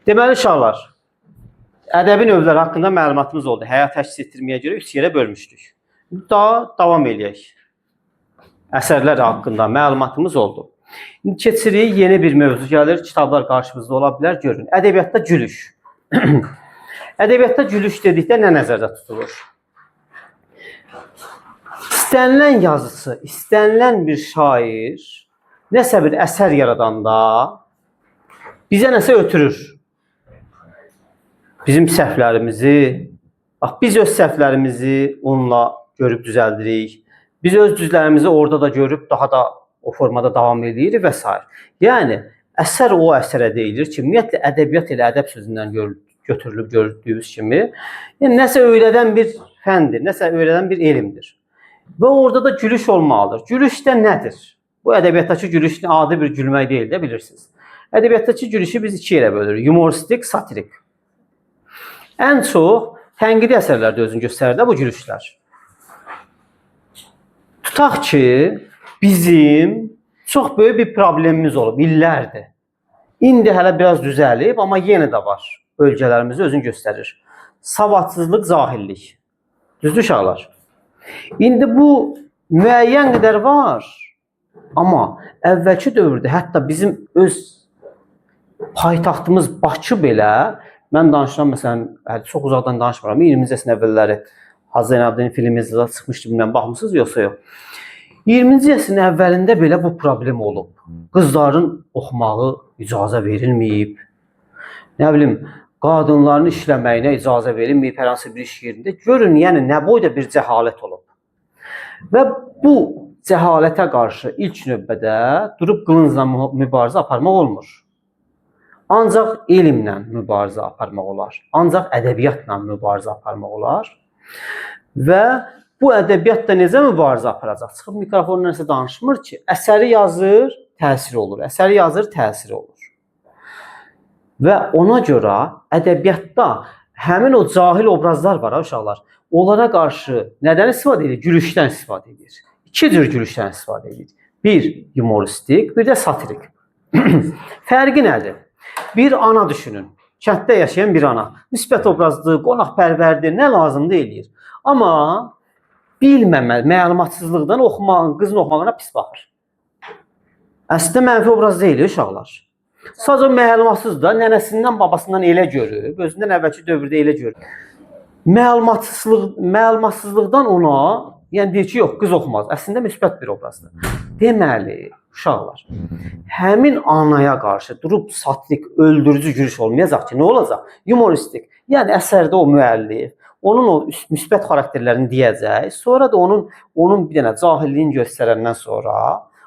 Deməli uşaqlar, ədəbi növlər haqqında məlumatımız oldu. Həyat əks etdirməyə görə 3 yerə bölmüşdük. Daha davam eləyək. Əsərlər haqqında məlumatımız oldu. İndi keçirik, yeni bir mövzu gəlir. Kitablar qarşımızda ola bilər, görün. Ədəbiyyatda gülüş. Ədəbiyyatda gülüş dedikdə nə nəzərdə tutulur? İstənilən yazıçı, istənilən bir şair nəsə bir əsər yaradanda bizə nəsə ötürür. Bizim səhvlərimizi, bax biz öz səhvlərimizi onunla görüb düzəldirik. Biz öz düzlərimizi orada da görüb daha da o formada davam eləyirik və s. Yəni əsər o əsərə deyilir ki, ümumiyyətlə ədəbiyyat elə ədəb sözündən götürülüb gördüyünüz kimi, yəni nəsə öyrədən bir fəndir, nəsə öyrədən bir elmdir. Və orada da gülüş olmalıdır. Gülüş də nədir? Bu ədəbiyyatdakı gülüş adi bir gülmək deyil də bilirsiniz. Ədəbiyyatdakı gülüşü biz iki yerə bölürük. Yumoristik, satirik. Ən çox tənqidi əsərlərdə özünü göstərir də bu gülüşlər. Tutaq ki, bizim çox böyük bir problemimiz olub illərdir. İndi hələ biraz düzəlib, amma yenə də var. Bölgələrimizdə özünü göstərir. Savadsızlıq, cahillik. Düzdür uşaqlar? İndi bu müəyyən qədər var. Amma əvvəlki dövrdə hətta bizim öz paytaxtımız Bakı belə, mən danışıram məsələn, hələ çox uzaqdan danışmıram. 20-ci əsrin əvvəlləri Hacı Zeynalabdin filmi zada çıxmışdı, bilmirəm baxmısınız yoxsa yox. 20-ci əsrin əvvəlində belə bu problem olub. Qızların oxumağı icazə verilməyib. Nə bilim, qadınların işləməyinə icazə verilməyib hər hansı bir iş yerində. Görün, yəni nə boyda bir cəhalət olub. Və bu cəhalətə qarşı ilk növbədə durub qılıncla mübarizə aparmaq olmur. Ancaq elmlə mübarizə aparmaq olar. Ancaq ədəbiyyatla mübarizə aparmaq olar. Və bu ədəbiyyat da necə mübarizə aparacaq? Çıxıb mikrofonla nəsə danışmır ki, əsəri yazır, təsir olur. Əsəri yazır, təsir olur. Və ona görə ədəbiyyatda həmin o cahil obrazlar var ha uşaqlar. Onlara qarşı nədən istifadə edir? Gülüşdən istifadə edir. İki cür gülüşdən istifadə edir. Bir yumoristik, bir də satirik. Fərqi nədir? Bir ana düşünün. Kənddə yaşayan bir ana. Müsbət obrazdır, qonaqpərvərdir, nə lazımdır eləyir. Amma bilməmə, məlumatsızlıqdan oxumağın, qızın oxumağına pis baxır. Əslində mənfi obraz deyil uşaqlar. Sadəcə məlumatsız da nənəsindən, babasından elə görüb, özündən əvvəlki dövrdə elə görüb. Məlumatsızlıqdan ona, yəni deyir ki, yox, qız oxumaz. Əslində müsbət bir obrazdır. Deməli, uşaqlar, həmin anaya qarşı durub satirik, öldürücü gülüş olmayacaq ki, nə olacaq? Yumoristik. Yəni əsərdə o müəllif onun o müsbət xarakterlərini deyəcək, sonra da onun bir dənə cahilliyini göstərəndən sonra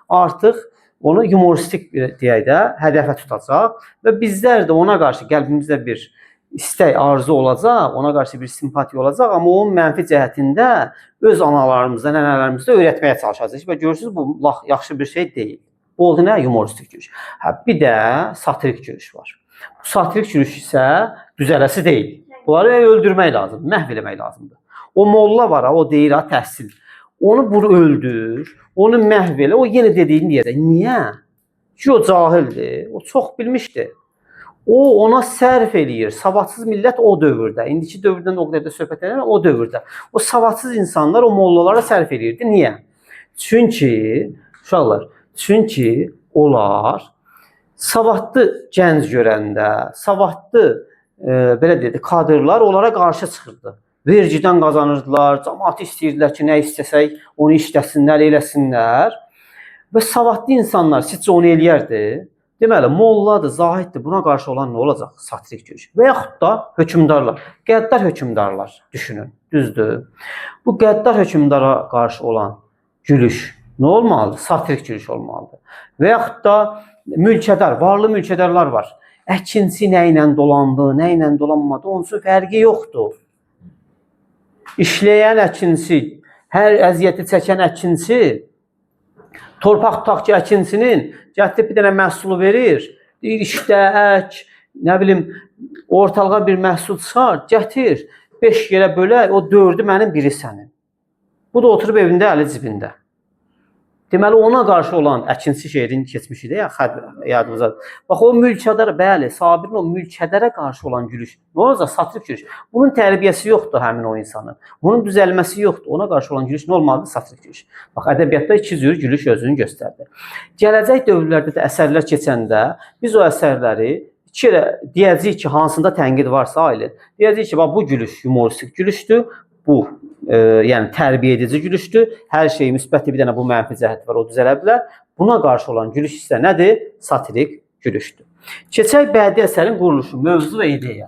artıq onu yumoristik deyək də hədəfə tutacaq və bizlər də ona qarşı qəlbimizdə bir istək, arzu olacaq, ona qarşı bir simpatiya olacaq, amma onun mənfi cəhətində öz analarımıza, nənələrimizə öyrətməyə çalışacağıq və görürsüz bu yaxşı bir şey deyil. Bu oldu nə? Yumoristik gülüş. Hə, bir də satirik gülüş var. Bu satirik gülüş isə düzələsi deyil. Bunları öldürmək lazımdır, məhv eləmək lazımdır. O molla var ha, o deyir ha təhsil. Onu vur öldür, onu məhv elə, o yenə dediyini deyəcək. Niyə? Çünki o cahildir, o çox bilmişdi. O ona sərf eləyir. Savadsız millət o dövrdə, indiki dövrdən o qədər də söhbət eləmirəm, o dövrdə. O savadsız insanlar o mollalara sərf eləyirdi. Niyə? Çünki uşaqlar, çünki onlar savadlı gənc görəndə, savadlı belə deyək, kadrlar onlara qarşı çıxırdı. Vergidən qazanırdılar, cəmaatı istəyirdilər ki, nə istəsək onu işləsinlər, eləsinlər. Və savadlı insanlar sizcə onu eləyərdi? Deməli, molladır, zahiddir, buna qarşı olan nə olacaq? Satirik gülüş. Və yaxud da hökmdarlar, qəddar hökmdarlar düşünün, düzdür? Bu qəddar hökmdara qarşı olan gülüş nə olmalıdır? Satirik gülüş olmalıdır. Və yaxud da mülkədar, varlı mülkədarlar var. Əkinçi nə ilə dolandı, nə ilə dolanmadı, onun üçün fərqi yoxdur. İşləyən əkinçi, hər əziyyəti çəkən əkinçi, torpaq tutaq ki, əkinçinin gətirib bir dənə məhsulu verir, deyir işlə, ək, nə bilim, ortalığa bir məhsul çıxar, gətir, 5 yerə bölək, o 4-ü mənim, biri sənin. Bu da oturub evində, əli cibində. Deməli ona qarşı olan əkinçi şeirin keçmişidir ya, yadımıza. Bax o mülkədar, bəli, Sabirin o mülkədara qarşı olan gülüş. Nə olacaq? Satirik gülüş. Bunun tərbiyəsi yoxdur həmin o insanın. Bunun düzəlməsi yoxdur. Ona qarşı olan gülüş nə olmalıdır? Satirik gülüş. Bax ədəbiyyatda iki cür gülüş özünü göstərdi. Gələcək dövrlərdə də əsərlər keçəndə biz o əsərləri iki yerə deyəcəyik ki, hansında tənqid varsa ailə. Deyəcəyik ki, bax bu gülüş yumoristik gülüşdür. Bu yəni tərbiyə edici gülüşdür. Hər şey müsbətdir, bir dənə bu mənfi cəhət var, o düzələ bilər. Buna qarşı olan gülüş isə nədir? Satirik gülüşdür. Keçək bədii əsərin quruluşu, mövzu və ideya.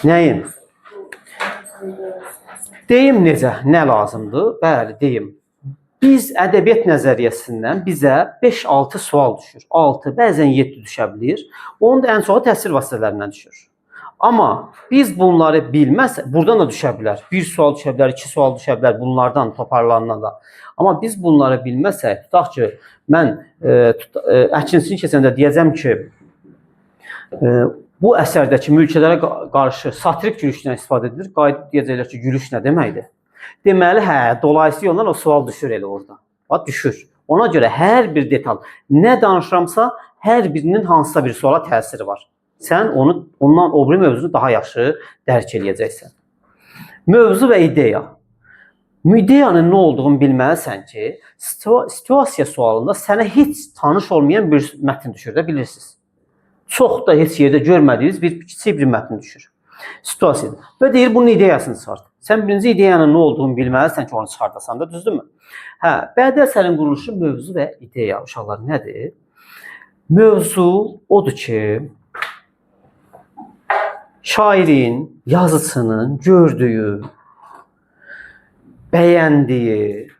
Nəyin? Deyim necə, nə lazımdır? Bəli, deyim. Biz ədəbiyyat nəzəriyyəsindən bizə 5-6 sual düşür. 6, bəzən 7 düşə bilir. Onun da ən çoxu təsir vasitələrindən düşür. Amma biz bunları bilməsək, buradan da düşə bilər. Bir sual düşə bilər, iki sual düşə bilər bunlardan toparlanandan da. Amma biz bunları bilməsək, tutaq ki, mən əkinçini keçəndə deyəcəm ki, bu əsərdəki mülkələrə qarşı satirik gülüşdən istifadə edilir. Qayıdıb deyəcəklər ki, gülüş nə deməkdir? Deməli, hə, dolayısı yolla o sual düşür elə orada. Bax, düşür. Ona görə hər bir detal, nə danışıramsa, hər birinin hansısa bir suala təsiri var. Sən onu ondan o biri mövzunu daha yaxşı dərk eləyəcəksən. Mövzu və ideya. İdeyanın nə olduğunu bilməlisən ki, situasiya sualında sənə heç tanış olmayan bir mətn düşür də bilirsiniz. Çox da heç yerdə görmədiyiniz bir kiçik bir mətn düşür. Situasiya. Və deyir bunun ideyasını çıxart. Sən birinci ideyanın nə olduğunu bilməlisən ki, onu çıxardasan da, düzdürmü? Hə, bədii əsərin quruluşu mövzu və ideya. Uşaqlar nədir? Mövzu odur ki, şairin, yazıçının gördüyü, bəyəndiyi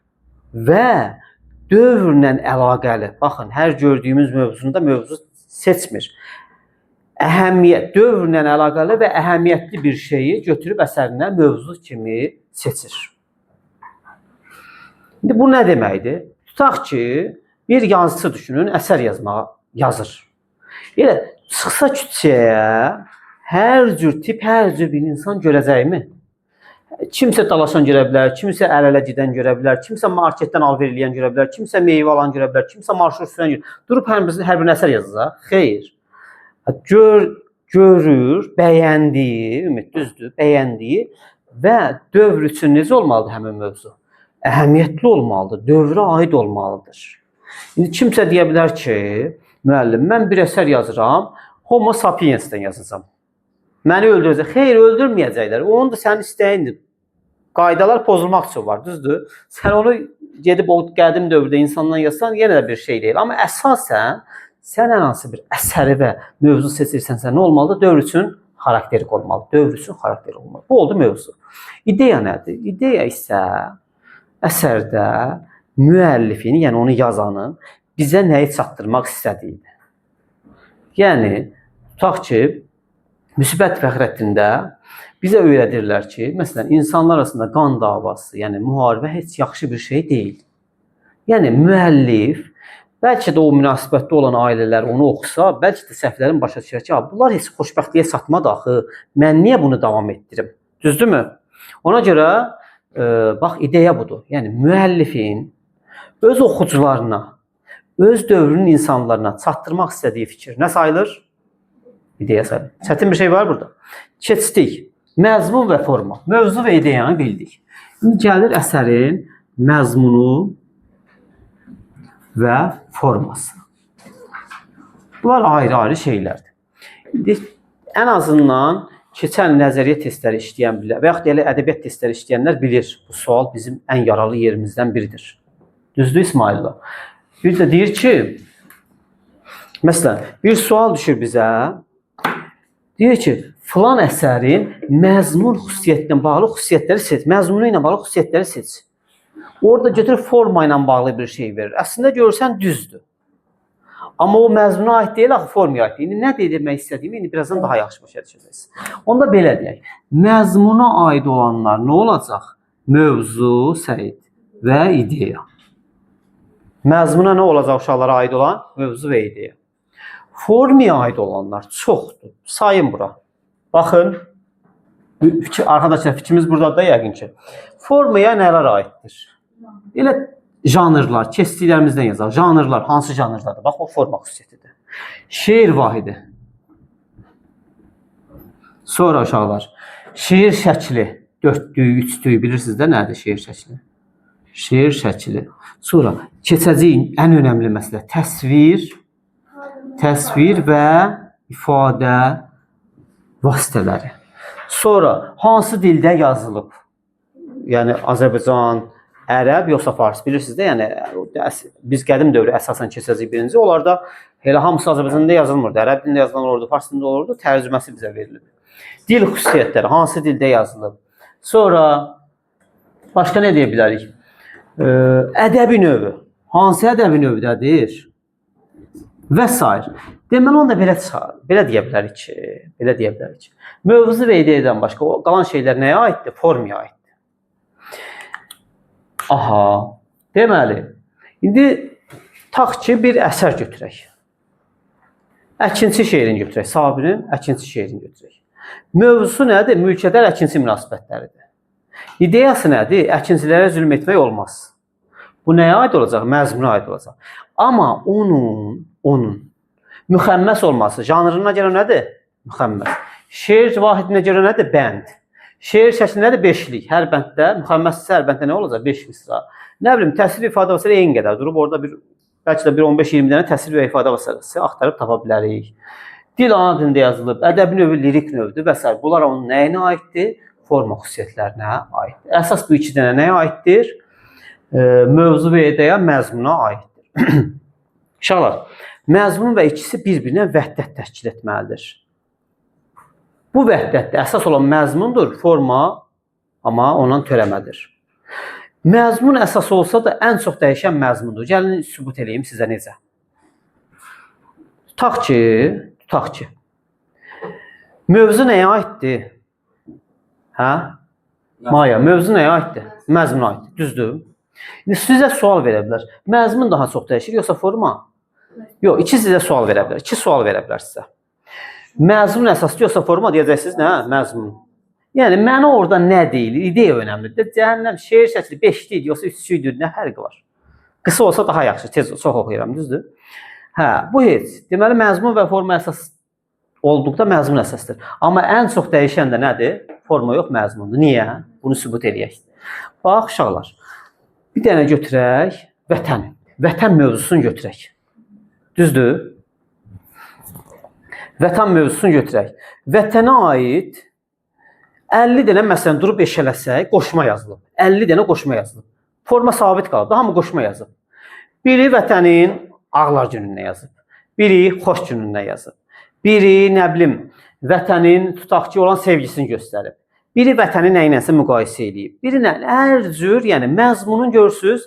və dövrlə əlaqəli. Baxın, hər gördüyümüz mövzunu da mövzu seçmir. Əhəmiyyət, dövrlə əlaqəli və əhəmiyyətli bir şeyi götürüb əsərinə mövzu kimi seçir. İndi bu nə deməkdir? Tutaq ki, bir yazıçı düşünün, əsər yazmağa yazır. Elə çıxsa küçəyə hər cür tip, hər cür bir insan görəcəkmi? Kimsə dalaşan görə bilər, kimsə əl-ələ gedən görə bilər, kimsə marketdən alver eləyən görə bilər, kimsə meyvə alan görə bilər, kimsə marşrut sürən görə. Durub hər bir əsər yazacaq? Xeyr. Görür, bəyəndiyi, ümid düzdür, bəyəndiyi və dövr üçün necə olmalıdır həmin mövzu? Əhəmiyyətli olmalıdır, dövrə aid olmalıdır. İndi kimsə deyə bilər ki, müəllim, mən bir əsər yazıram, Homo sapiensdən yazacağam. Məni öldürəcək. Xeyr, öldürməyəcəklər. Onun da sənin istəyindir. Qaydalar pozulmaq üçün var, düzdür? Sən onu gedib o qədim dövrdə insandan yazsan, yenə də bir şey deyil. Amma əsasən sən hər hansı bir əsəri və mövzu seçirsənsə nə olmalıdır? Dövr üçün xarakterik olmalı. Dövr üçün xarakterik olmalı. Bu oldu mövzu. İdeya nədir? İdeya isə əsərdə müəllifin, yəni onu yazanın bizə nəyi çatdırmaq istədiyidir. Yəni, tutaq ki, Müsbət Fəxrəddində bizə öyrədirlər ki, məsələn, insanlar arasında qan davası, yəni müharibə heç yaxşı bir şey deyil. Yəni müəllif bəlkə də o münasibətdə olan ailələr onu oxusa, bəlkə də səhvlərin başa düşər ki, bunlar heç xoşbəxtliyə çatmadı axı, mən niyə bunu davam etdirim? Düzdürmü? Ona görə bax ideya budur. Yəni müəllifin öz oxucularına, öz dövrünün insanlarına çatdırmaq istədiyi fikir nə sayılır? İdeya sayılır. Çətin bir şey var burada. Keçdik. Məzmun və forma. Mövzu və ideyanı bildik. İndi gəlir əsərin məzmunu və forması. Bunlar ayrı-ayrı şeylərdir. İndi ən azından keçən nəzəriyyə testləri işləyən bilər və yaxud da elə ədəbiyyat testləri işləyənlər bilir. Bu sual bizim ən yaralı yerimizdən biridir. Düzdür İsmaillə? Bir də deyir ki, məsələn, bir sual düşür bizə. Deyir ki, filan əsərin məzmun xüsusiyyətinə bağlı xüsusiyyətləri seç. Məzmunu ilə bağlı xüsusiyyətləri seç. Orada götürüb forma ilə bağlı bir şey verir. Əslində görürsən düzdür. Amma o məzmuna aid deyil, axı formaya aid deyil. İndi nə demək istədiyimi indi birazdan daha yaxşı başa düşəcəksiniz. Onda belə deyək. Məzmuna aid olanlar nə olacaq? Mövzu, Səid və ideya. Məzmuna nə olacaq uşaqlara aid olan? Mövzu və ideya. Formaya aid olanlar çoxdur. Sayın bura. Baxın. Fikir, arkadaşlar fikrimiz buradadır da yəqin ki. Formaya nələr aiddir? Elə janrlar, keçdiklərimizdən yazaq. Janrlar, hansı janrdadır? Bax, o forma xüsusiyyətidir. Şeir vahidi. Sonra uşaqlar, şeir şəkli, dördlük, üçlük, bilirsiniz də nədir şeir şəkli? Şeir şəkli. Sonra keçəcəyik ən önəmli məsələ təsvir, təsvir və ifadə vasitələri. Sonra hansı dildə yazılıb? Yəni Azərbaycan, ərəb yoxsa fars bilirsiniz də, yəni biz qədim dövrü əsasən keçəcəyik birinci. Onlarda elə hamısı Azərbaycanda yazılmırdı. Ərəb dilində yazılan olurdu, fars dilində olurdu, tərcüməsi bizə verilib. Dil xüsusiyyətləri hansı dildə yazılıb? Sonra başqa nə deyə bilərik? Ədəbi növü. Hansı ədəbi növdədir? Və sair. Deməli onu da belə çıxar, belə deyə bilərik ki, belə deyə bilərik ki, mövzu və ideyadan başqa o qalan şeylər nəyə aiddir? Formaya aiddir. Aha. Deməli, indi tutaq ki, bir əsər götürək. Əkinçi şeirini götürək. Sabirin Əkinçi şeirini götürək. Mövzusu nədir? Mülkədar əkinçi münasibətləridir. İdeyası nədir? Əkinçilərə zülm etmək olmaz. Bu nəyə aid olacaq? Məzmuna aid olacaq. Amma onun müxəmməs olması, janrına görə nədir? Müxəmməs. Şeir vahidinə görə nədir? Bənd. Şeir şəkli nədir? Beşlik. Hər bənddə, müxəmməssə hər bənddə nə olacaq? 5 misra. Nə bilim, təsvir ifadə vasitələri eyni qədər durub orada bir bəlkə də bir 15-20 dənə təsvir və ifadə vasitəsi axtarıb tapa bilərik. Dil ana dilində yazılıb, ədəbi növü lirik növdür və sair. Bunlar onun nəyinə aiddir? Forma xüsusiyyətlərinə aiddir. Əsas bu iki dənə nəyə aiddir? Mövzu və ideya məzmuna aiddir. Uşaqlar, məzmun və ikisi bir-birinə vəhdət təşkil etməlidir. Bu vəhdətdə əsas olan məzmundur, forma amma ondan törəmədir. Məzmun əsas olsa da ən çox dəyişən məzmundur. Gəlin sübut eləyim sizə necə. Tutaq ki, mövzu nəyə aiddir? Hə? Maya, mövzu nəyə aiddir? Məzmuna aiddir, düzdür? İndi sizə sual verə bilər. Məzmun daha çox dəyişir yoxsa forma? Yox, iki sizə sual verə bilər. İki sual verə bilər sizə. Məzmun əsasdır yoxsa forma deyəcəksiniz nə? Məzmun. Yəni mənə orada nə deyilir? İdeya önəmlidir. Cəhənnəm şeir şəkli 5-li idi yoxsa 3-lü idi, nə fərqi var? Qısa olsa daha yaxşı, tez çox oxuyuram, düzdür? Hə, bu heç. Deməli məzmun və forma əsas olduqda məzmun əsasdır. Amma ən çox dəyişən də nədir? Forma yox, məzmundur. Niyə? Bunu sübut eləyək. Bax uşaqlar. Bir dənə götürək vətən. Vətən mövzusunu götürək. Düzdür? Vətən mövzusunu götürək. Vətənə aid 50 dənə məsələn durub eşələsək, qoşma yazılıb. 50 dənə qoşma yazılıb. Forma sabit qalıb, hamı qoşma yazıb. Biri vətənin ağlar günündə yazıb. Biri xoş günündə yazıb. Biri nə bilim vətənin tutaq ki olan sevgisini göstərib. Biri vətəni nə ilənsə müqayisə eləyib. Biri nə hər cür, yəni məzmunun görürsüz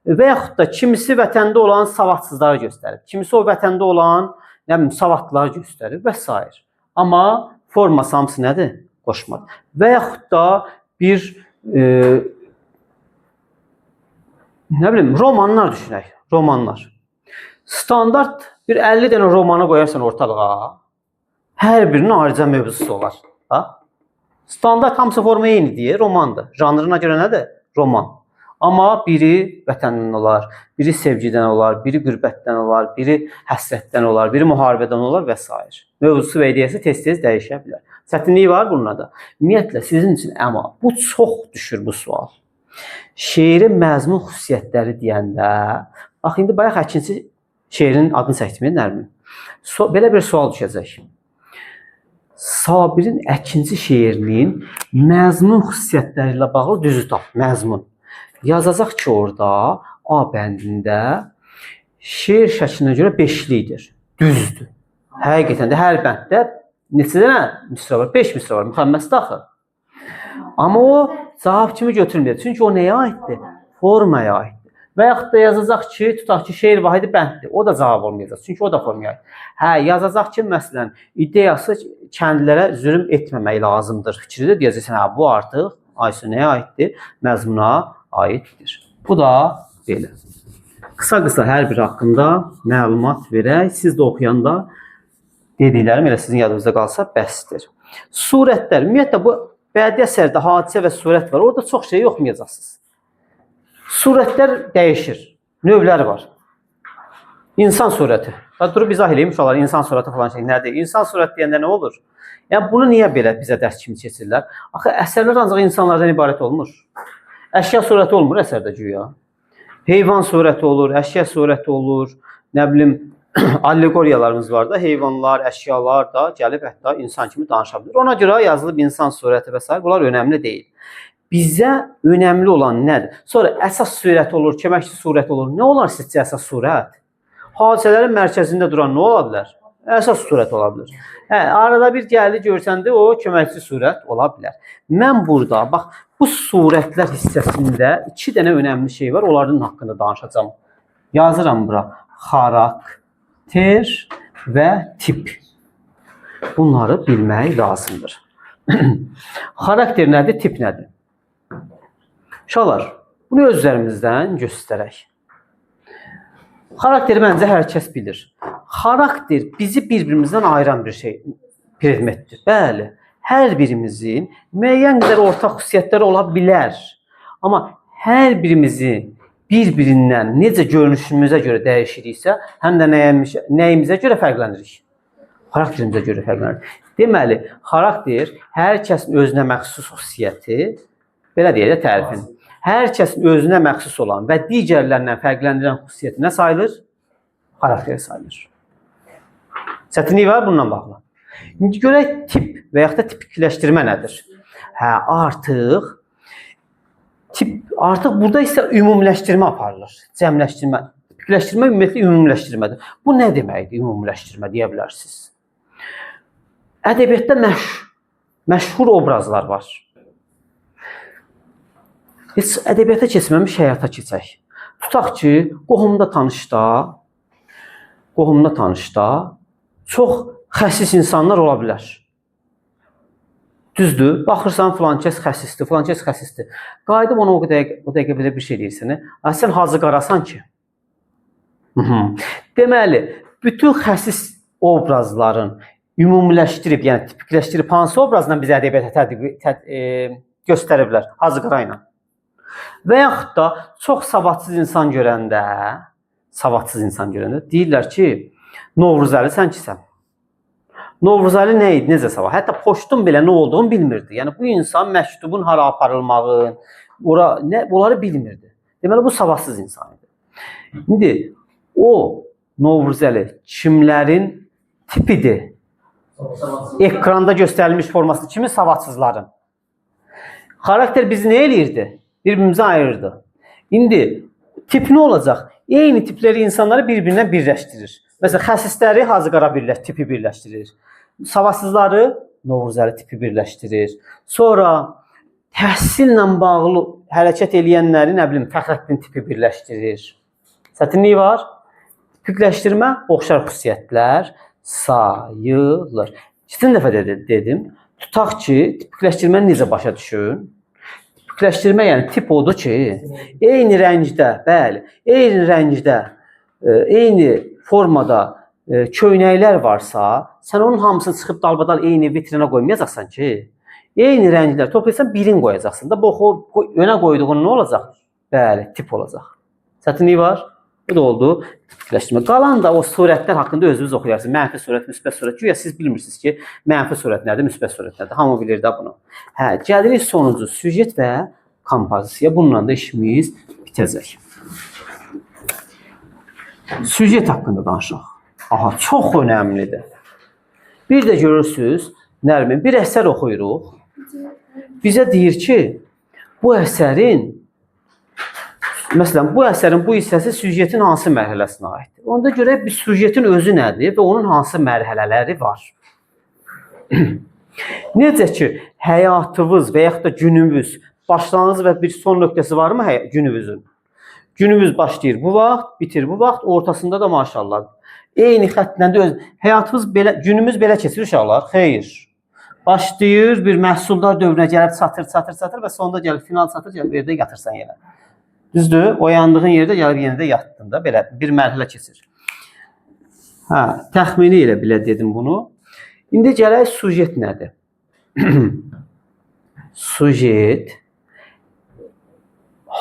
və yaxud da kimisi vətəndə olan savadsızları göstərib. Kimisi o vətəndə olan nə bilim savadlıları göstərib və sair. Amma forması hamısı nədir? Qoşmadır. Və yaxud da bir nə bilim romanlar düşünək. Romanlar. Standart bir 50 dənə romanı qoyarsan ortalığa, hər birinin ayrıca mövzusu olar. Ha? Standart hamısı forma eyni deyə romandır. Janrına görə nədir? Roman. Amma biri vətəndən olar, biri sevgidən olar, biri qürbətdən olar, biri həsrətdən olar, biri müharibədən olar və sair. Mövzusu və ideyası tez-tez dəyişə bilər. Çətinlik var bununla da. Ümumiyyətlə sizin üçün amma bu çox düşür bu sual. Şeirin məzmun xüsusiyyətləri deyəndə, bax indi bayaq Əkinçi şeirin adını çəkdim, Nərmin. Belə bir sual düşəcək. Sabirin Əkinçi şeirinin məzmun xüsusiyyətləri ilə bağlı düzü tap, məzmun. Yazacaq ki, orada A bəndində şeir şəklinə görə beşlikdir. Düzdür. Həqiqətən də hər bənddə neçə dənə misra var? 5 misra var. Müxəmməsdir axı. Amma o cavab kimi götürmür. Çünki o nəyə aiddir? Formaya aiddir. Və yaxud da yazacaq ki, tutaq ki, şeir vahidi bənddir. O da cavab olmayacaq. Çünki o da formaya aid. Hə, yazacaq ki, məsələn, ideyası kəndlilərə zülm etməmək lazımdır fikri də deyəcəksən, hə, bu artıq Aysu nəyə aiddir? Məzmuna aiddir. Bu da belə. Qısa-qısa hər bir haqqında məlumat verək. Siz də oxuyanda dediklərim elə sizin yadınızda qalsa bəsdir. Surətlər. Ümumiyyətlə bu Bədii əsərdə hadisə və surət var. Orada çox şey oxumayacaqsınız. Surətlər dəyişir. Növləri var. İnsan surəti. Ha, durub izah eləyim uşaqlar, insan surəti falan şey nədir? İnsan surəti deyəndə nə olur? Yəni bunu niyə belə bizə dərs kimi keçirlər? Axı əsərlər ancaq insanlardan ibarət olmur. Əşya surəti olmur əsərdə güya. Heyvan surəti olur, əşya surəti olur, nə bilim allegoriyalarımız var da, heyvanlar, əşyalar da gəlib hətta insan kimi danışa bilir. Ona görə yazılıb insan surəti və sair, bunlar önəmli deyil. Bizə önəmli olan nədir? Sonra əsas surət olur, köməkçi surət olur. Nə olar sizcə əsas surət? Hadisələrin mərkəzində duran nə ola bilər? Əsas surət ola bilər. Hə, arada bir gəldi görsəndə o köməkçi surət ola bilər. Mən burada bax bu surətlər hissəsində iki dənə önəmli şey var. Onların haqqında danışacağam. Yazıram bura. Xarakter və tip. Bunları bilmək lazımdır. Xarakter nədir, tip nədir? Uşaqlar, bunu öz üzərimizdən göstərək. Xarakteri məncə hər kəs bilir. Xarakter bizi bir-birimizdən ayıran bir şey, predmetdir. Bəli, hər birimizin müəyyən qədər ortaq xüsusiyyətləri ola bilər. Amma hər birimizi bir-birindən necə görünüşümüzə görə dəyişiriksə, həm də nəyimizə görə fərqlənirik? Xarakterimizə görə fərqlənirik. Deməli, xarakter hər kəsin özünə məxsus xüsusiyyəti, belə deyək də tərifin. Hər kəsin özünə məxsus olan və digərlərindən fərqləndirən xüsusiyyəti nə sayılır? Xarakter sayılır. Çətinlik var bununla bağlı. İndi görək tip və yaxud da tipikləşdirmə nədir? Hə, artıq tip artıq burada isə ümumiləşdirmə aparılır. Cəmləşdirmə. Tipikləşdirmə ümumiyyətlə ümumiləşdirmədir. Bu nə deməkdir ümumiləşdirmə deyə bilərsiniz. Ədəbiyyatda məşhur obrazlar var. Heç ədəbiyyata keçməmiş həyata keçək. Tutaq ki, qohumda tanışda çox xəsis insanlar ola bilər. Düzdür? Baxırsan filan kəs xəsisdir, filan kəs xəsisdir. Qayıdıb ona o dəqiqə belə bir şey deyirsən. "Ay sən Hacı Qarasan ki." Deməli, bütün xəsis obrazların ümumiləşdirib, yəni tipikləşdirib hansı obrazla bizə ədəbiyyata göstəriblər? Hacı Qara ilə. Və yaxud da çox savadsız insan görəndə, deyirlər ki, Novruzəli sən kisən? Novruzəli nə idi, necə savad? Hətta poçtun belə nə olduğunu bilmirdi. Yəni bu insan məktubun hara aparılmağın, ora nə bunları bilmirdi. Deməli bu savadsız insan idi. İndi o Novruzəli kimlərin tipidir? Ekranda göstərilmiş forması kimin? Savadsızların. Xarakter bizi nə eləyirdi? Bir-birimizə ayırırdı. İndi tip nə olacaq? Eyni tipləri insanları bir-birinə birləşdirir. Məsələn, xəsisləri Hacı Qara tipi birləşdirir. Savadsızları Novruzəli tipi birləşdirir. Sonra təhsillə bağlı hərəkət eləyənləri, nə bilim, Fəxrəddin tipi birləşdirir. Çətinlik var. Tipikləşdirmə oxşar xüsusiyyətlər sayılır. Keçən dəfə dedim. Tutaq ki, tipikləşdirməni necə başa düşün? Tipikləşdirmə, yəni tip odur ki, eyni rəngdə, bəli, eyni rəngdə, eyni formada köynəklər varsa, sən onun hamısını çıxıb dalbadal eyni vitrinə qoymayacaqsan ki, eyni rənglər toplayırsan, birini qoyacaqsan da, bu önə qoyduğun nə olacaq? Bəli, tip olacaq. Çətinlik var? Bu da oldu tipikləşdirmə. Qalan da o surətlər haqqında özünüz oxuyarsınız. Mənfi surət, müsbət surət. Güya siz bilmirsiniz ki, mənfi surət nədir, müsbət surət nədir. Hamı bilir də bunu. Hə, gəlirik sonuncu süjet və kompozisiya. Bununla da işimiz bitəcək. Süjet haqqında danışaq. Aha, çox önəmlidir. Bir də görürsünüz, Nərmin, bir əsər oxuyuruq. Bizə deyir ki, bu əsərin məsələn, bu əsərin bu hissəsi süjetin hansı mərhələsinə aiddir? Onda görək bir süjetin özü nədir və onun hansı mərhələləri var. Necə ki, həyatımız və yaxud da günümüz başlanğıc və bir son nöqtəsi varmı günümüzün? Günümüz başlayır bu vaxt, bitir bu vaxt, ortasında da maşallah. Eyni xəttlə də həyatımız belə, günümüz belə keçir uşaqlar. Xeyr. Başlayır, bir məhsuldar dövrünə gəlib çatır, çatır, çatır və sonda gəlib final çatır, gəlib evdə yatırsan yenə. Düzdür? Oyandığın yerdə gəlib yenə də yatdın da, belə bir mərhələ keçir. Hə, təxmini ilə belə dedim bunu. İndi gələk sujet nədir? Sujet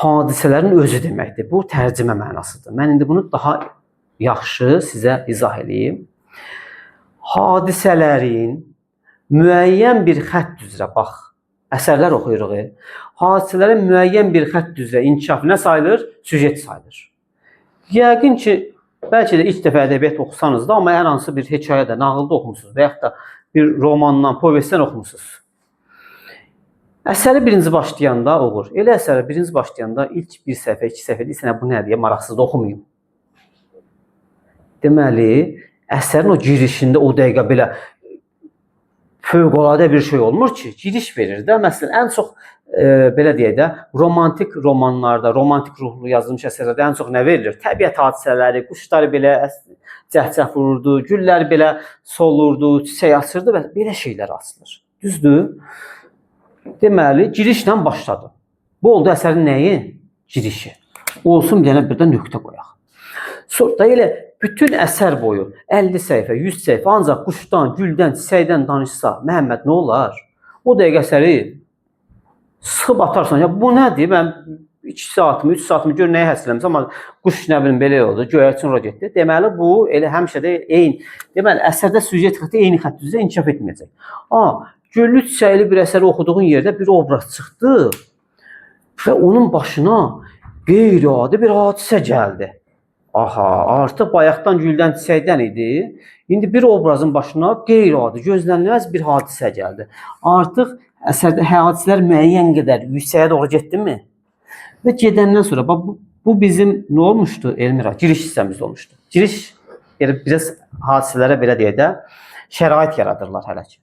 hadisələrin özü deməkdir. Bu tərcümə mənasıdır. Mən indi bunu daha yaxşı sizə izah eləyim. Hadisələrin müəyyən bir xətt üzrə, bax, əsərlər oxuyuruq. Hadisələrin müəyyən bir xətt üzrə inkişafı nə sayılır? Süjet sayılır. Yəqin ki, bəlkə də ilk dəfə ədəbiyyat oxusanız da, amma hər hansı bir hekayə də, nağılda oxumusunuz və yaxud da bir romandan, povestdən oxumusunuz. Əsəri birinci başlayanda oxur. Elə əsəri birinci başlayanda ilk bir səhifə, iki səhifə deyirsən, bu nə deyə maraqsız da oxumayım. Deməli, əsərin o girişində o dəqiqə belə fövqəladə bir şey olmur ki, giriş verir də. Məsələn, ən çox belə deyək də, romantik romanlarda, romantik ruhlu yazılmış əsərlərdə ən çox nə verilir? Təbiət hadisələri, quşlar belə cəhcəh vururdu, güllər belə solurdu, çiçək açırdı və belə şeylər açılır. Düzdür? Deməli, girişlə başladı. Bu oldu əsərin nəyi? Girişi. Olsun bir dənə birdə nöqtə qoyaq. Sonra da elə bütün əsər boyu 50 səhifə, 100 səhifə ancaq quşdan, güldən, çiçəkdən danışsa, Məhəmməd nə olar? O dəqiqə əsəri sıxıb atarsan. Ya bu nədir? Mən 2 saatımı, 3 saatımı gör nəyə həsr eləmişəm, amma quş nə bilim belə oldu, göyərçin ora getdi. Deməli bu elə həmişə də eyni. Deməli əsərdə süjet xətti eyni xətt üzrə inkişaf etməyəcək. A, güllü çiçəkli bir əsəri oxuduğun yerdə bir obraz çıxdı və onun başına qeyri-adi bir hadisə gəldi. Aha, artıq bayaqdan güldən çiçəkdən idi. İndi bir obrazın başına qeyri-adi, gözlənilməz bir hadisə gəldi. Artıq əsərdə hadisələr müəyyən qədər yüksəyə doğru getdimi? Və gedəndən sonra bax bu bizim nə olmuşdu Elmira? Giriş hissəmizdə olmuşdu. Giriş yəni biraz hadisələrə belə deyək də şərait yaradırlar hələ ki.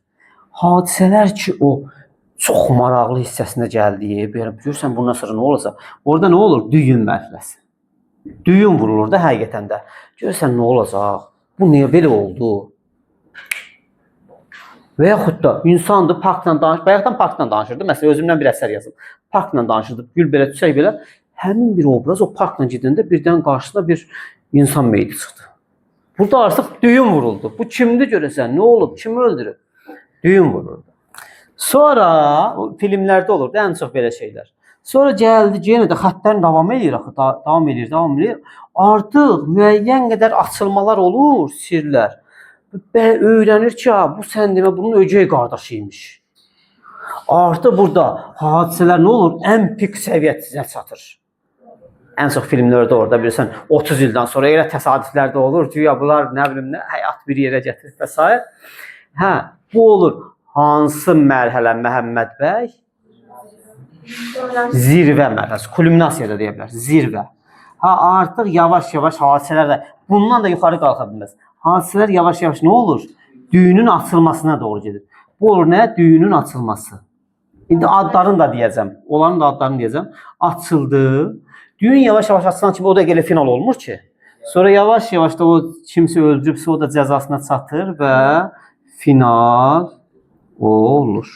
Hadisələr ki o çox maraqlı hissəsinə gəldi, belə görürsən bundan sonra nə olacaq? Orada nə olur? Düyün mərhələsi. Düyün vurulur da həqiqətən də. Görürsən nə olacaq? Bu niyə belə oldu? Və yaxud da insandır parkla danış, bayaqdan parkla danışırdı. Məsələn, özümdən bir əsər yazım. Parkla danışırdı. Gül belə, çiçək belə. Həmin bir obraz o parkla gedəndə birdən qarşısına bir insan meyidi çıxdı. Burada artıq düyün vuruldu. Bu kimdir görəsən? Nə olub? Kim öldürüb? Düyün vuruldu. Sonra o filmlərdə olurdu ən çox belə şeylər. Sonra gəldi, yenə də xəttlərin davam eləyir axı, davam eləyir, davam eləyir. Artıq müəyyən qədər açılmalar olur, sirlər. Və öyrənir ki, ha, bu sən demə bunun ögey qardaşı imiş. Artıq burada hadisələr nə olur? Ən pik səviyyəsinə çatır. Ən çox filmlərdə orada bilirsən 30 ildən sonra elə təsadüflər də olur. Güya bunlar nə bilim nə həyat bir yerə gətirib və s. Hə, bu olur. Hansı mərhələ Məhəmməd bəy? Zirvə mərhələsi, kulminasiya da deyə bilərsiniz. Zirvə. Ha, artıq yavaş-yavaş hadisələr də bundan da yuxarı qalxa bilməz. Hadisələr yavaş-yavaş nə olur? Düyünün açılmasına doğru gedir. Bu olur nə? Düyünün açılması. İndi adlarını da deyəcəm. Onların da adlarını deyəcəm. Açıldı. Düyün yavaş-yavaş açılan kimi o da elə final olmur ki. Sonra yavaş-yavaş da o kimsə öldürübsə o da cəzasına çatır və final olur.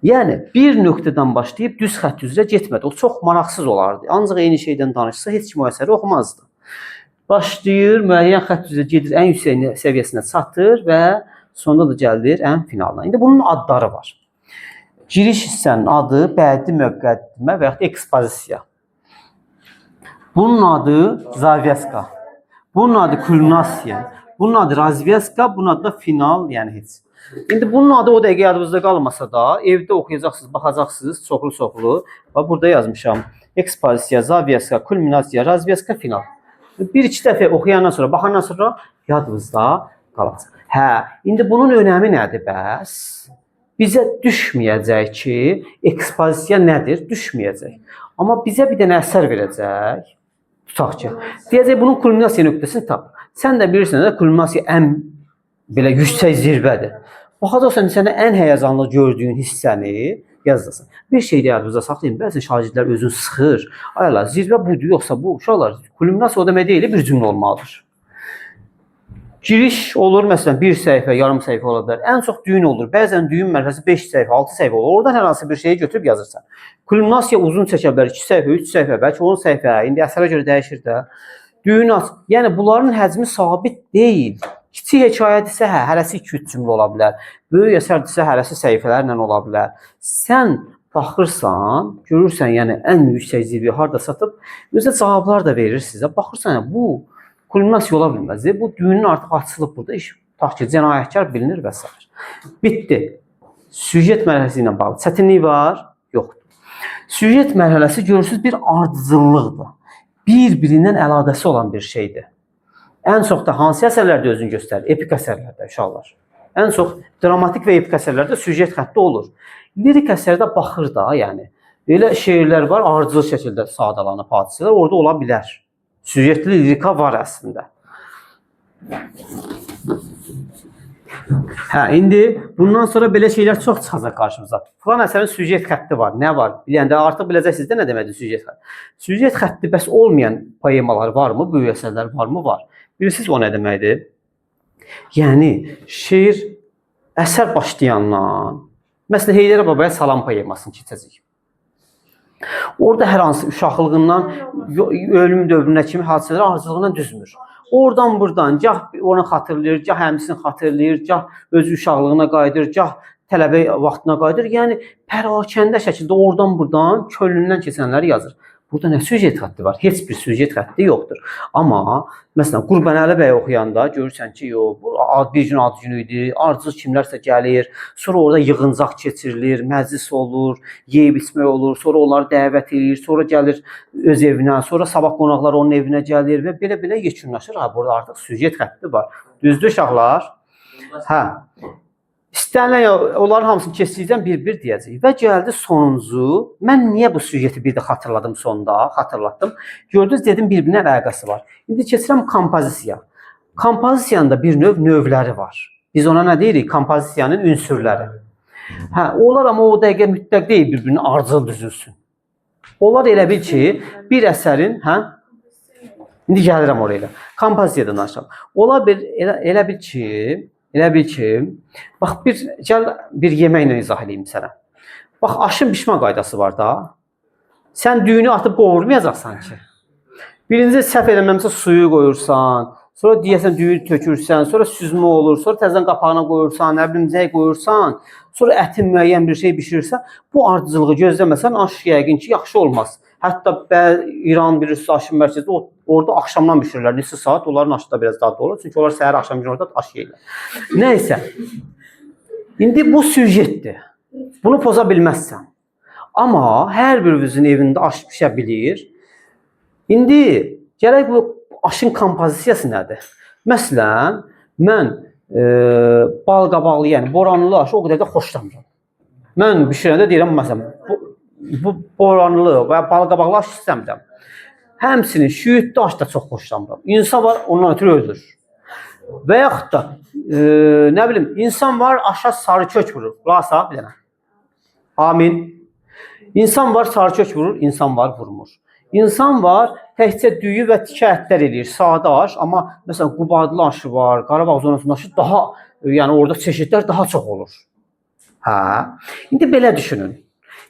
Yəni bir nöqtədən başlayıb düz xətt üzrə getmədi. O çox maraqsız olardı. Ancaq eyni şeydən danışsa heç kim o əsəri oxumazdı. Başlayır, müəyyən xətt üzrə gedir, ən yüksək səviyyəsinə çatır və sonda da gəlir ən finalına. İndi bunun adları var. Giriş hissənin adı bədii müqəddimə və yaxud da ekspozisiya. Bunun adı zavyaska. Bunun adı kulminasiya. Bunun adı razvyaska, bunun adı da final, yəni heç. İndi bunun adı o dəqiqə yadınızda qalmasa da, evdə oxuyacaqsınız, baxacaqsınız çoxlu-çoxlu. Bax burada yazmışam. Ekspozisiya, zavyaska, kulminasiya, razvyaska, final. Bir-iki dəfə oxuyandan sonra, baxandan sonra yadınızda qalacaq. Hə, indi bunun önəmi nədir bəs? Bizə düşməyəcək ki, ekspozisiya nədir? Düşməyəcək. Amma bizə bir dənə əsər verəcək. Tutaq ki, deyəcək bunun kulminasiya nöqtəsini tap. Sən də bilirsən də kulminasiya ən belə yüksək zirvədir. Baxacaqsan sənə ən həyəcanlı gördüyün hissəni yazacaqsan. Bir şey də yadınızda saxlayın. Bəzən şagirdlər özünü sıxır. Ay Allah, zirvə budur yoxsa bu? Uşaqlar, kulminasiya o demək deyil, bir cümlə olmalıdır. Giriş olur, məsələn, bir səhifə, yarım səhifə ola bilər. Ən çox düyün olur. Bəzən düyün mərhələsi 5 səhifə, 6 səhifə olur. Oradan hər hansı bir şeyi götürüb yazırsan. Kulminasiya uzun çəkə bilər, 2 səhifə, 3 səhifə, bəlkə 10 səhifə. İndi əsərə görə dəyişir də. Düyün aç. Yəni bunların həcmi sabit deyil. Kiçik hekayədirsə, hə, hərəsi 2-3 cümlə ola bilər. Böyük əsərdirsə, hərəsi səhifələrlə ola bilər. Sən Baxırsan, görürsən, yəni ən yüksək zirvəyə harda satıb, özə cavablar da verir sizə. Baxırsan, yəni, bu kulminasiya ola bilməz. Bu düyünün artıq açılıb burada iş. Tutaq ki, cinayətkar bilinir və s. Bitdi. Süjet mərhələsi ilə bağlı çətinlik var? Yoxdur. Süjet mərhələsi görürsüz bir ardıcıllıqdır. Bir-birindən əlaqəsi olan bir şeydir. Ən çox da hansı əsərlərdə özünü göstərir? Epik əsərlərdə uşaqlar. Ən çox dramatik və epik əsərlərdə süjet xətti olur. Lirik əsərdə baxır da, yəni. Elə şeirlər var, ardıcıl şəkildə sadalanıb hadisələr orada ola bilər. Süjetli lirika var əslində. Hə, indi bundan sonra belə şeylər çox çıxacaq qarşımıza. Filan əsərin süjet xətti var. Nə var? Biləndə artıq biləcəksiniz də nə deməkdir süjet xətti. Süjet xətti bəs olmayan poemalar varmı? Böyük əsərlər varmı? Var. Bilirsiniz o nə deməkdir? Yəni şeir əsər başlayandan, məsələn Heydər Babaya Salam poemasını keçəcəyik. Orada hər hansı uşaqlığından ölüm dövrünə kimi hadisələr ardıcıllığından düzmür. Oradan buradan gah onu xatırlayır, gah əmisini xatırlayır, gah öz uşaqlığına qayıdır, gah tələbə vaxtına qayıdır. Yəni pərakəndə şəkildə oradan buradan könlündən keçənləri yazır. Burada nə süjet xətti var? Heç bir süjet xətti yoxdur. Amma məsələn Qurbanəli bəy oxuyanda görürsən ki, yox, bu bir gün ad günü idi, ardıcıl kimlərsə gəlir, sonra orada yığıncaq keçirilir, məclis olur, yeyib içmək olur, sonra onları dəvət eləyir, sonra gəlir öz evinə, sonra sabah qonaqlar onun evinə gəlir və belə-belə yekunlaşır. Ha, burada artıq süjet xətti var. Düzdür uşaqlar? Hə. İstənilən onların hamısını keçdikdən bir-bir deyəcəyik. Və gəldi sonuncu. Mən niyə bu süjeti bir də xatırladım sonda? Xatırlatdım. Gördünüz, dedim bir-birinə əlaqəsi var. İndi keçirəm kompozisiya. Kompozisiyanın da bir növ növləri var. Biz ona nə deyirik? Kompozisiyanın ünsürləri. Hə, onlar amma o dəqiqə mütləq deyil bir-birinə ardıcıl düzülsün. Onlar elə bil ki, bir əsərin, hə? İndi gəlirəm oraya. Kompozisiyadan danışıram. Ola bir elə bil ki, bax bir gəl bir yeməklə izah eləyim sənə. Bax aşın bişmə qaydası var da. Sən düyünü atıb qovurmayacaqsan ki. Birinci səhv eləməmsə suyu qoyursan, sonra deyəsən düyü tökürsən, sonra süzmə olur, sonra təzədən qapağına qoyursan, nə bilim zəy qoyursan, sonra ətin müəyyən bir şey bişirirsən. Bu ardıcıllığı gözləməsən aş yəqin ki, yaxşı olmaz. Hətta İran bilirsiniz aşın mərkəzi orada axşamdan bişirirlər. Neçə saat onların aşı da biraz dadlı olur. Çünki onlar səhər axşam günorta aş yeyirlər. Nəysə. İndi bu süjetdir. Bunu poza bilməzsən. Amma hər birimizin evində aş bişə bilir. İndi gərək bu aşın kompozisiyası nədir? Məsələn, mən bal qabaqlı, yəni boranlı aşı o qədər də xoşlamıram. Mən bişirəndə deyirəm məsələn, bu boranlı və bal qabaqlı aş istəmirəm. Həmçinin şüyüdlü aş da çox xoşlamıram. İnsan var, ondan ötürü ölür. Və yaxud da nə bilim, insan var aşa sarı kök vurur. Qulaq as bir dənə. Amin. İnsan var sarı kök vurur, insan var vurmur. İnsan var təkcə düyü və tikə ətlər eləyir, sadə aş, amma məsələn Qubadlı aşı var, Qarabağ zonasının aşı daha, yəni orada çeşidlər daha çox olur. Hə. İndi belə düşünün.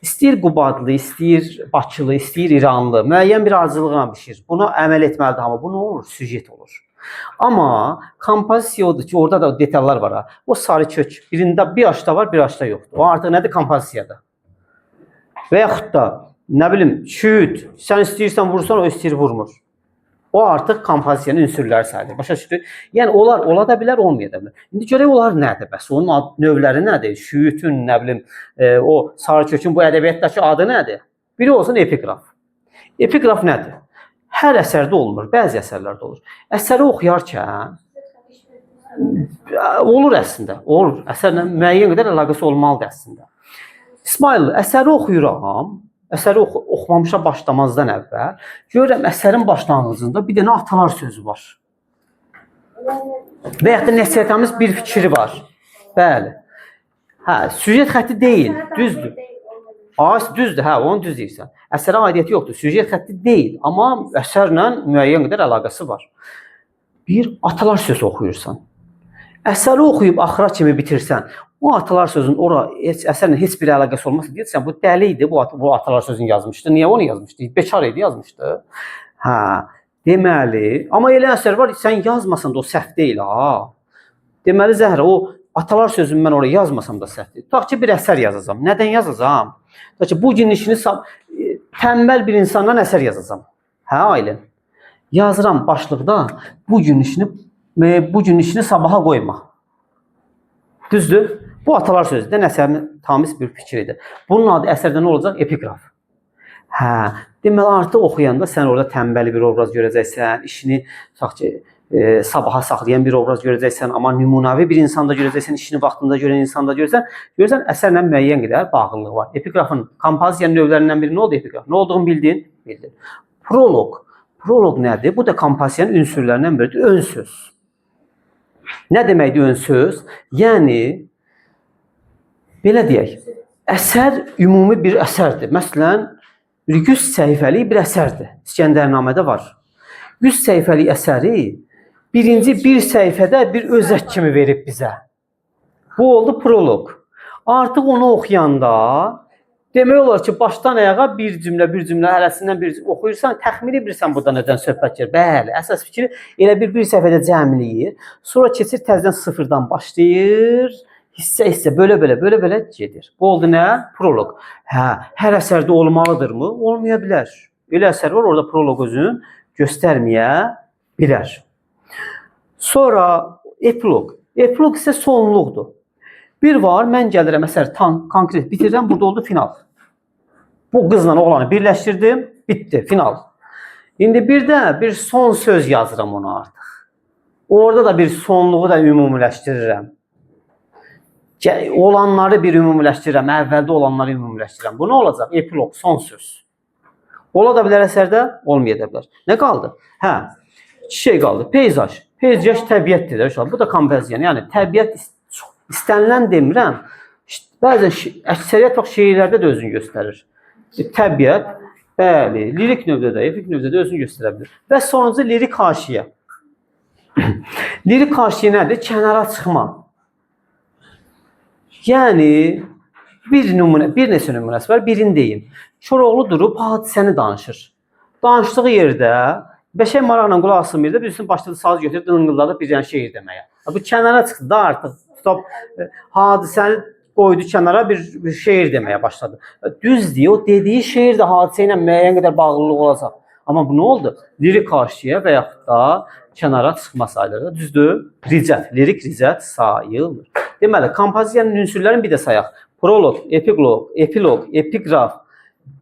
İstəyir Qubadlı, istəyir Bakılı, istəyir İranlı, müəyyən bir ardıcıllıqla bişir. Buna əməl etməlidir hamı. Bu nə olur? Süjet olur. Amma kompozisiya odur ki, orada da detallar var ha. O sarı kök birində bir aşda var, bir aşda yoxdur. O artıq nədir? Kompozisiyadır. Və yaxud da nə bilim, şüyüd, sən istəyirsən vursan, o istəyir vurmur. O artıq kompozisiyanın ünsürləri sayılır. Başa düşdü? Yəni onlar ola da bilər, olmaya da bilər. İndi görək onlar nədir bəs? Onun ad, növləri nədir? Şüyütün, nə bilim, o sarı kökün bu ədəbiyyatdakı adı nədir? Biri olsun epiqraf. Epiqraf nədir? Hər əsərdə olmur, bəzi əsərlərdə olur. Əsəri oxuyarkən olur əslində, olur. Əsərlə müəyyən qədər əlaqəsi olmalıdır əslində. İsmail, əsəri oxuyuram. Əsəri oxumamışa başlamazdan əvvəl görürəm əsərin başlanğıcında bir dənə atalar sözü var. Və yaxud da nəsihətamiz bir fikri var. Bəli. Hə, süjet xətti deyil, düzdür. Düzdür, hə, onu düz deyirsən. Əsərə aidiyyəti yoxdur. Süjet xətti deyil, amma əsərlə müəyyən qədər əlaqəsi var. Bir atalar sözü oxuyursan. Əsəri oxuyub axıra kimi bitirsən, o atalar sözünün ora heç, əsərlə heç bir əlaqəsi olmasa deyirsən, bu dəli idi, bu atalar sözünü yazmışdı. Niyə onu yazmışdı? Bekar idi, yazmışdı. Hə, deməli, amma elə əsər var, sən yazmasan da o səhv deyil ha. Deməli Zəhra, o Atalar sözünü mən oraya yazmasam da səhvdir. Tutaq ki, bir əsər yazacağam. Nədən yazacağam? Tutaq ki, bu gün işini tənbəl bir insandan əsər yazacağam. Hə, Aylin? Yazıram başlıqda bu gün işini bu gün işini sabaha qoyma. Düzdür? Bu atalar sözüdür. Əsərin tamiz bir fikridir. Bunun adı əsərdə nə olacaq? Epiqraf. Hə, deməli artıq oxuyanda sən orada tənbəl bir obraz görəcəksən, işini tutaq ki, sabaha saxlayan bir obraz görəcəksən, amma nümunəvi bir insan da görəcəksən, işini vaxtında görən insan da görürsən. Görürsən əsərlə müəyyən qədər bağlılığı var. Epiqrafın kompozisiyanın növlərindən biri nə oldu epiqraf? Nə olduğunu bildin? Bildin. Proloq. Proloq nədir? Bu da kompozisiyanın ünsürlərindən biridir. Ön söz. Nə deməkdir ön söz? Yəni belə deyək, əsər ümumi bir əsərdir. Məsələn, 100 səhifəlik bir əsərdir. İskəndərnamədə var. 100 səhifəlik əsəri birinci bir səhifədə bir özət kimi verib bizə. Bu oldu proloq. Artıq onu oxuyanda demək olar ki, başdan ayağa bir cümlə, bir cümlə hərəsindən bir oxuyursan, təxmini bilirsən burada nədən söhbət gedir. Bəli, əsas fikri elə bir səhifədə cəmləyir. Sonra keçir təzədən sıfırdan başlayır. Hissə-hissə belə-belə, belə-belə gedir. Bu oldu nə? Proloq. Hə, hər əsərdə olmalıdırmı? Olmaya bilər. Elə əsər var, orada proloq özünü göstərməyə bilər. Sonra epiloq. Epiloq isə sonluqdur. Bir var, mən gəlirəm əsər tam konkret bitirirəm, burada oldu final. Bu qızla oğlanı birləşdirdim, bitdi, final. İndi bir də bir son söz yazıram ona artıq. Orada da bir sonluğu da ümumiləşdirirəm. Olanları bir ümumiləşdirirəm, əvvəldə olanları ümumiləşdirirəm. Bu nə olacaq? Epiloq, son söz. Ola da bilər əsərdə, olmaya da bilər. Nə qaldı? Hə, iki şey qaldı. Peyzaj. Peyzaj təbiətdir də uşaq. Bu da kompozisiya. Yəni təbiət istənilən demirəm. Bəzən əksəriyyət vaxt şeirlərdə də özünü göstərir. Təbiət, bəli, lirik növdə də, epik növdə də özünü göstərə bilər. Və sonuncu lirik haşiyə. Lirik haşiyə nədir? Kənara çıxma. Yəni bir nümunə, bir neçə nümunəsi var. Birini deyim. Koroğlu durub hadisəni danışır. Danışdığı yerdə qəşəng maraqla qulaq asım yerdə birisinin başladı saz götürüb dınqıldadıb bir dənə şeir deməyə. Bu kənara çıxdı da artıq. Tutub hadisəni qoydu kənara bir şeir deməyə başladı. Düz deyir, o dediyi şeir də hadisə ilə müəyyən qədər bağlılığı olacaq. Amma bu nə oldu? Lirik haşiyə və yaxud da kənara çıxma sayılır. Düzdür? Ricət, lirik ricət sayılır. Deməli, kompozisiyanın ünsürlərini bir də sayaq. Proloq, epiloq, epilog, epiqraf,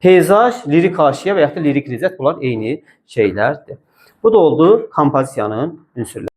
peyzaj, lirik haşiyə və yaxud da lirik ricət bunlar eyni şeylərdir. Bu da oldu kompozisiyanın ünsürləri.